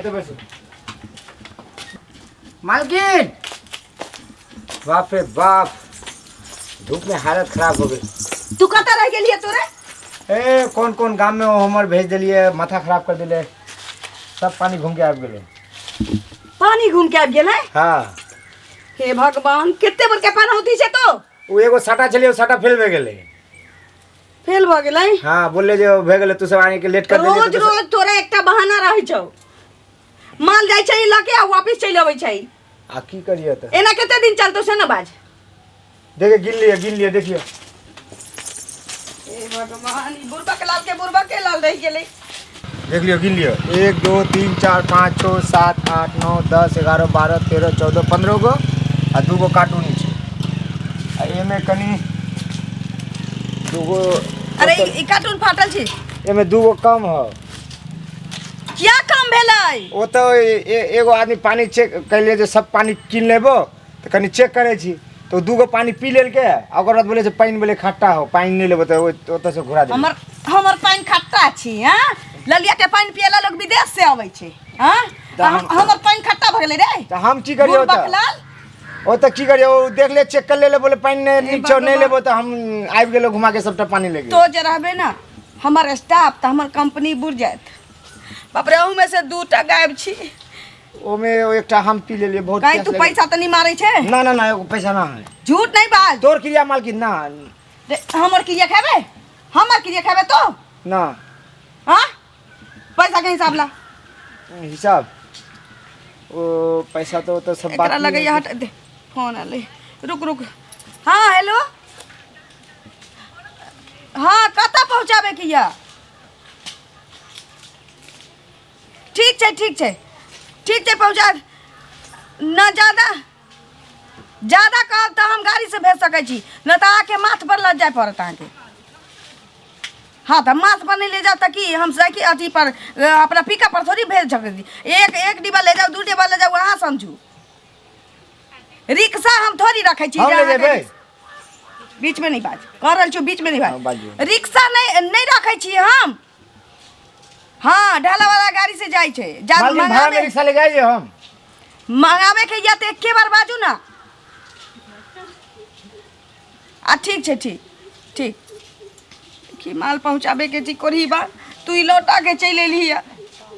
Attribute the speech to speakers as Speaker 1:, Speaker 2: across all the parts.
Speaker 1: एतऽ बैसू। मालकिन, बाप रे बाप, धूप में हालत खराब हो गई।
Speaker 2: तू कतऽ रहि गेलियै तोरे?
Speaker 1: ए, कोन कोन गाम में हमर भेज देलियै, माथा खराब कर देले। सब पानी घूम के आबि गेलै।
Speaker 2: पानी घूम के आबि गेलै?
Speaker 1: हाँ।
Speaker 2: हे भगवान, कते बड़का पनौती छै तो।
Speaker 1: ओ एगो साटा छलियै, ओ साटा फेल भए गेलै।
Speaker 2: फेल भऽ गेलै?
Speaker 1: हाँ, बोलले जे भए गेलै, तू सब आने के लेट कर देलियै।
Speaker 2: रोज रोज तोरा एकटा बहाना रहै छौ। माल जाइ छै लऽ के आ वापिस चलि अबै छै।
Speaker 1: आ की करियै तऽ?
Speaker 2: एना कते दिन चलतौ से ने बाज।
Speaker 1: देखिए, गिन लिअ, गिन लिअ, देखियौ।
Speaker 2: हे भगवान, ई बुढ़बा के लाल के बुढ़बा के लाल रहि गेलै।
Speaker 1: देख लियौ, गिन लियौ। 1 2 3 4 5 6 7 8 9 10 11 12 13 14 15 गो आ 2 गो कार्टून छै। आ एहिमे कनि 2 गो।
Speaker 2: अरे, ई कार्टून फाटल छै।
Speaker 1: एहिमे 2 गो कम है।
Speaker 2: किया कम भेलै?
Speaker 1: ओ तऽ एगो आदमी पानी चेक कैलियै जे सब पानी कीन लेबो तऽ कनि चेक करै छी, तऽ ओ 2 गो पानी पी लेलकै आ ओकर बाद बोले जे पानि बोले खट्टा हो, पानि नहि लेबो, तऽ ओतऽसँ घुरा देलियै।
Speaker 2: हमर पानि खट्टा छी? हाँ, ललिया के पानि पियला लोग विदेश से अबै छै। हाँ।
Speaker 1: तऽ
Speaker 2: हमर पानि खट्टा भऽ गेलै रे?
Speaker 1: तऽ हम की करियै?
Speaker 2: बुढ़बक
Speaker 1: ओतऽ
Speaker 2: लाल।
Speaker 1: ओतऽ की करियै? ओ देख ले, चेक कर ले, बोले पानि नहि नीक छौ, नहि
Speaker 2: भगवान।
Speaker 1: लेबो, तऽ हम आबि गेलहुँ, घुमा के सबटा पानी ले गेल।
Speaker 2: तो जे रहबे ने हमर स्टाफ, तऽ हमर कंपनी बुड़ जायत। बाप रे, अहूमे से 2 टा गायब छी।
Speaker 1: ओमे एकटा हम पी लेलियै, बहुत
Speaker 2: कहीं
Speaker 1: प्यास
Speaker 2: तू
Speaker 1: लगल।
Speaker 2: पैसा तऽ नहीं मारै छै?
Speaker 1: ना ना ना, एगो पैसा ना है।
Speaker 2: झूठ नहीं बाज।
Speaker 1: तोर क्रिया मालकिन, ना।
Speaker 2: रे, हमर क्रिया खेबे? हमर क्रिया खेबे तो?
Speaker 1: ना।
Speaker 2: हाँ, पैसा के हिसाब ला।
Speaker 1: हिसाब ओ पैसा तो सब
Speaker 2: एकरा
Speaker 1: बात
Speaker 2: लगे हट दे। फोन आले, रुक रुक। हाँ, हेलो। हाँ, कतऽ पहुँचाबे के यऽ? ठीक छै, ठीक छै, ठीक छै, पहुँचा। न ज्यादा ज्यादा कहब तऽ हम गाड़ीसँ भेज सकै छी, नहि तऽ अहाँके माथ पर लऽ जाय पड़त अहाँके। हाँ, तऽ माथ पर नहि ले जाउ तऽ की हम साइकिल अथी पर अपना पिकअप पर थोड़ी भेज सकै छी? एक एक डिब्बा ले जाउ, 2 डिब्बा ले जाउ, अहाँ समझू। रिक्शा हम थोड़ी रखै छी
Speaker 1: हम
Speaker 2: जे
Speaker 1: ले
Speaker 2: अहाँके
Speaker 1: जेबै।
Speaker 2: बीच में नहीं बाज, कह रहल छी, बीच में नहीं
Speaker 1: हाँ,
Speaker 2: बाज।
Speaker 1: बाजू।
Speaker 2: रिक्शा नहीं नहीं रखै छी हम। हाँ, ढाला वाला गाड़ी से जाइ छै। जा
Speaker 1: मालकिन, भाड़ा में
Speaker 2: मंगाबे
Speaker 1: रिक्शा ले जाइए हम।
Speaker 2: मंगाबे के या तऽ एके बार बाजू ना। आ ठीक छै, ठीक ठीक। की माल पहुँचाबे के छी कोरही बा, तू ई लौटा के चलि एलही।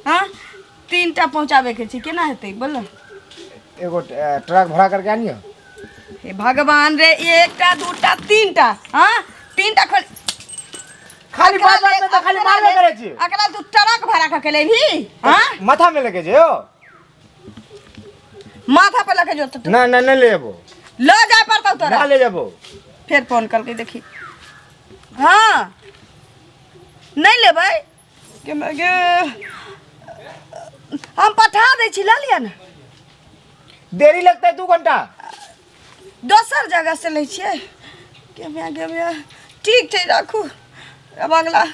Speaker 2: हाँ, 3 टा पहुँचाबे के छी, केना हेतै बोल?
Speaker 1: एगो ट्रक भाड़ा करके आनियो।
Speaker 2: हे भगवान रे, एकटा, 2 टा, 3 टा। हाँ, 3 टा खोल।
Speaker 1: खाली बात बात में तऽ खाली मारबे करै छी।
Speaker 2: अकरा तू ट्रक भाड़ा कऽ के लेबही? हाँ।
Speaker 1: माथा में लेके जइयो।
Speaker 2: माथा पर लके जो तो।
Speaker 1: ना ना, नहीं ले जेबो।
Speaker 2: ल जाय पड़तौ तोरा।
Speaker 1: ना ले जेबो।
Speaker 2: फेर फोन करके देखी। हाँ, नहीं लेबै के गे, हम पठा दै छी, लऽ लिअ ने।
Speaker 1: देरी लगता है 2 घंटा।
Speaker 2: दोसर जगह से लै छियै। गे माय, गे माय। ठीक छै, राखू। आब अगला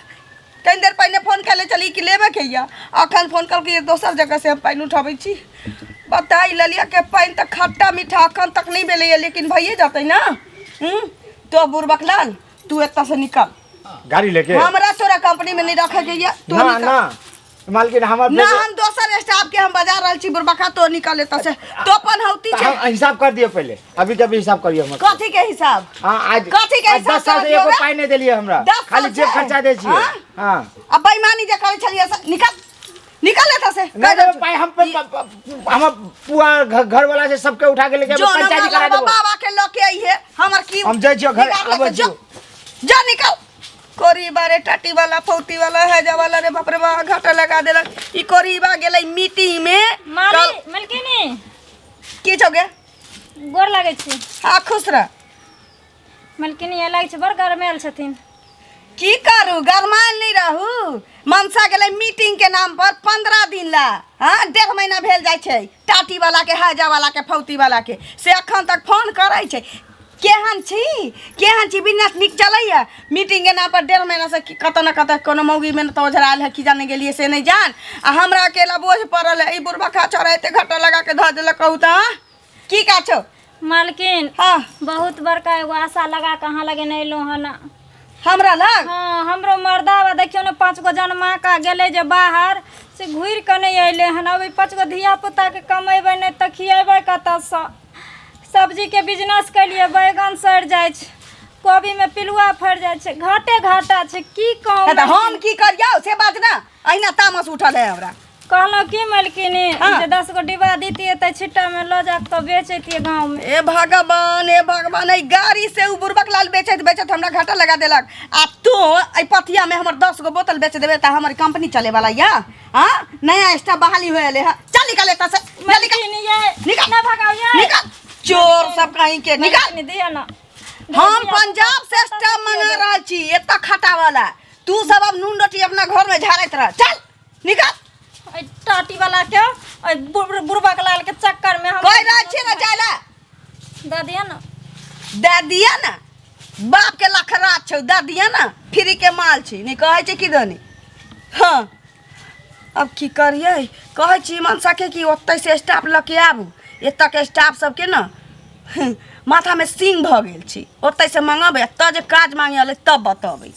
Speaker 2: कनि देर पहिने फोन कयले छली कि लेबेके यऽ, अखन फोन कलकै दोसर जगह से हम पानि उठाबै छी। बताइ, ललिया के पानि तऽ खट्टा मीठा अखन तक नहि भेलैए, लेकिन भइए जेतै ने। हूँ, तो बुड़बक लाल, तू एतऽ से निकल।
Speaker 1: गाड़ी लेके।
Speaker 2: हमरा तोरा कंपनी में नहीं रखे के ये, तू
Speaker 1: ना।
Speaker 2: निकल।
Speaker 1: ना मालकिन, हमर
Speaker 2: ना, हम दोसर स्टाफ के हम बजा रहल छी। बुड़बका, तो निकल एतऽ से, तो अपन हौती छै।
Speaker 1: हम हिसाब कर दियो पहले, अभी कभी हिसाब करियो हमर।
Speaker 2: कथी के हिसाब?
Speaker 1: हाँ, आज
Speaker 2: कथी के
Speaker 1: आज
Speaker 2: हिसाब
Speaker 1: 10 साल से
Speaker 2: करत
Speaker 1: एगो
Speaker 2: होगे?
Speaker 1: पाई नहीं देलिए हमरा।
Speaker 2: 10
Speaker 1: खाली
Speaker 2: साल
Speaker 1: जेब
Speaker 2: से?
Speaker 1: खर्चा दै छियै।
Speaker 2: हाँ?
Speaker 1: हाँ।
Speaker 2: अब बेईमानी जे करै छलियै से निकल, निकल एतऽ से।
Speaker 1: नहीं देबै पाई हम। हमर पुआ घर वाला से सबके उठा के लेके
Speaker 2: जो
Speaker 1: पंचायती करा देबो।
Speaker 2: बाबा के लऽ के अइहे, हमर की
Speaker 1: हम जाइ छियौ घर,
Speaker 2: बिगाड़
Speaker 1: आबै
Speaker 2: लेतै। जो
Speaker 1: छियौ।
Speaker 2: जा, निकल। कोरी बारे टाटी वाला, फौती वाला, हैजा वाला रे, बाप रे बा, घाटा लगा देलक ई। कोरी बा गेलै मीटिंग में।
Speaker 3: माली मलकिनी।
Speaker 2: की छौ गे?
Speaker 3: गोर लागै छी।
Speaker 2: हाँ, खुश रह।
Speaker 3: मलकिनी, एहि लागै छै बड़ गरमायल छथिन।
Speaker 2: की करू, गरमायल नहीं रहू? मनसा गेलै मीटिंग के नाम पर 15 दिन ला। हाँ, 1.5 महीना भेल जाइ छै। टाटी वाला के, हैजा वाला के, फौती वाला के से अखन तक फोन करै छै, केहन छी, केहन छी, बिजनेस नीक चलैया? मीटिंग के नाम पर 1.5 महीना से कतऽ न कतऽ कोनो मौगी में तऽ ओझरायल है, की जाने गेलियै से नहीं जान। आ हमरा अकेला बोझ पड़ल है। ई बुढ़बा खा चढ़ा एते घाटा लगा के धऽ देलक। कहू तऽ, की काज छौ?
Speaker 3: मालकिन,
Speaker 2: हाँ।
Speaker 3: बहुत बड़का एगो आशा लगा के अहाँ लगे अयलहुँ हन।
Speaker 2: हमरा लग?
Speaker 3: हाँ, हमरो मर्दावा देखियौ ने, 5 गो जनमा कऽ गेलै जे बाहर से घुरि कऽ नहि अयलै हन। अब ई 5 गो धिया पुताके कमेबै नहि तऽ खिएबै कतऽसँ? सब्जीके बिजनेस केलियै, बैगन सड़ि जाइ छै, कोबीमे पिलुआ फड़ि जाइ छै, घाटे घाटा छै। की कहू?
Speaker 2: तऽ हम की करियौ से बात ना। अहिना तामस उठल है हमरा।
Speaker 3: कहलहुँ की मलकिनी?
Speaker 2: हाँ।
Speaker 3: जे 10 गो डिब्बा दितियै तऽ छिट्टामे लऽ जा कऽ बेचैतियै गाँवमे।
Speaker 2: ए भगवान, ए भगवान, एहि गाड़ी से उ बुड़बक लाल बेचैत बेचैत हमरा घाटा लगा देलक आ तू एहि पथियामे हमर 10 गो बोतल बेच देबे तऽ हमर कंपनी चले वाला या। हाँ, नया स्टाफ बहाली होए ले। हाँ, चल निकल एतऽ से, चल निकल।
Speaker 3: मलकिनी ये।
Speaker 2: निकल।
Speaker 3: नहि भगाउ ये।
Speaker 2: निकल, चोर सब कहीं के, निकल।
Speaker 3: मलकिनी दिअ ना।
Speaker 2: हम पंजाब से स्टाफ मंगा रहल छी एतऽ खटा वाला। तू सब अब नून रोटी अपना घर में झाड़ैत रह। चल निकल।
Speaker 3: एहि टाटी वाला के, एहि बुढ़बक लाल के चक्कर में हम
Speaker 2: कहि रहल छी ना जाय ला।
Speaker 3: दऽ दिअ ना।
Speaker 2: दे दिया ना, बाप के लखरा छौ, दे दिया ना, फ्री के माल छी। नहीं कहै छै कि दनी। हाँ, अब की करियै? कहै छी मनसा के कि ओतै से स्टाफ लऽ के आबू। एतऽ के स्टाफ सबके ने माथामे सींग भऽ गेल छै। ओतै से मंगेबै, एतऽ जे काज मांगे अलै तब बतबै।